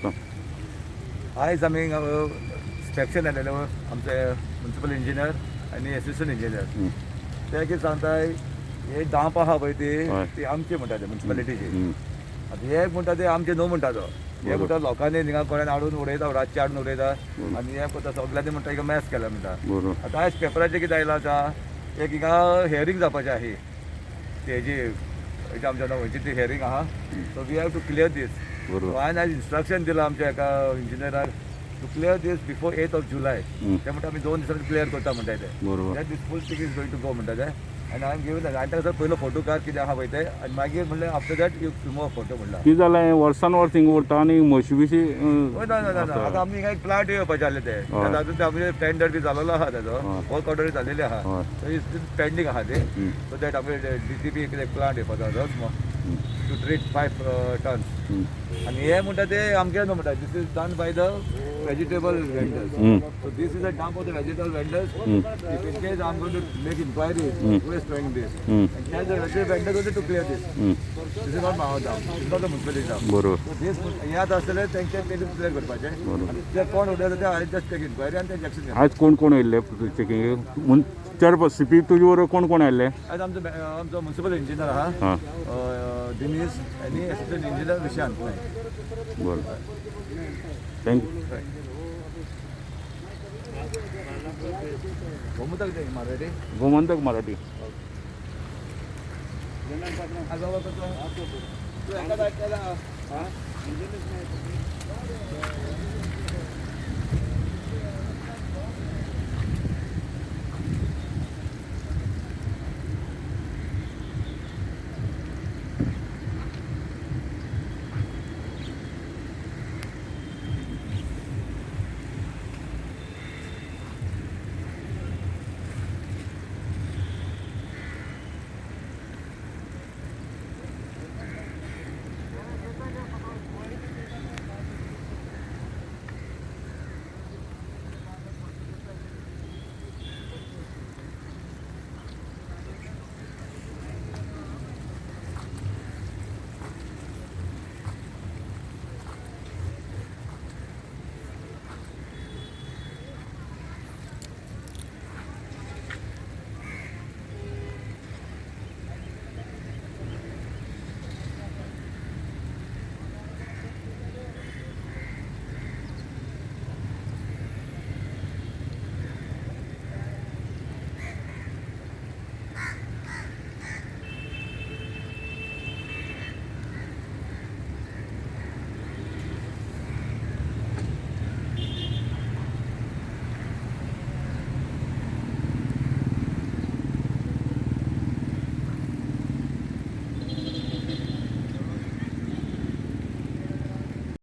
आयज आमी इन्स्पेक्शन आयलेले, आमचे म्युन्सिपल इंजिनियर आनी एसिस्टंट इंजिनियर. ते कितें सांगताय, हे डांप आहा पळय ती ती आमची म्हणटा ते, म्युन्सिपालिटीची. आतां हे म्हणटा ते आमचे न्हू म्हणटा तो. हे म्हणटा लोकांनी हिंगा कोणाक हाडून उडयता, रातचे हाडून उडयता आनी हे करता. सगल्यांनी म्हणटा हिंगा मॅस केला म्हणटा. आतां आयज पेपराचेर कितें आयलां, आतां एक हिंगा हियरींग जावपाचें आहा तेजी, हेजी आमच्या खंयची ती हियरींग आहा. So we have to clear this. हांवें आयज इन्स्ट्रक्शन दिलां आमच्या एका इंजिनियराक to clear this before 8th of July. ते म्हणटा आमी 2 दिसांनी क्लियर करता म्हणटा ते. That this full thing is going to go म्हणटा ते. आनी हांवें घेवन हांवें ताका पयलो फोटो काड कितें आहा पळय ते आनी मागीर म्हणलें, after that you remove photo म्हणला. कितें जालें, हें वर्सान वर्स हिंगा उरता आनी म्हशी बिशी हय, ना ना ना ना. आतां आमी हिंगा एक प्लांट येवपाचें आसलें ते. आतां अजून ते आमचे टेंडर बी जालोलो आहा ताजो, वर्क ऑर्डर जालेली आहा. सो is pending आहा ते. सो that आमगे डीटीपी एक प्लांट येवपाचो आहा टू ट्रीट 5 टन्स. आनी हे म्हणटा ते आमगे न्हू म्हणटा, this is done by the vegetable vendors. So this is a dump of the vegetable vendors. If in case I am going to make inquiry who is doing this and tell the vegetable vendors also to clear this. This is not my dump, is not the municipality dump. So this हे आतां आसतलें तेंचे पयलीं clear करपाचें आनी ते कोण उडयता ते हांवें जस्ट टेक इन्क्वायरी आनी तेंचे एक्शन घेवपाचें. आयज कोण कोण येयल्ले चेकिंग? चार सीपी, तुजे बरोबर कोण कोण आयिल्ले? आयज आमचो म्युन्सिपल इंजिनियर आहा दिनीस आनी एसिस्टंट इंजिनियर विशांत नायक. बरें, thank you. Gomantak Marathi. Gomantak Marathi. तू एका.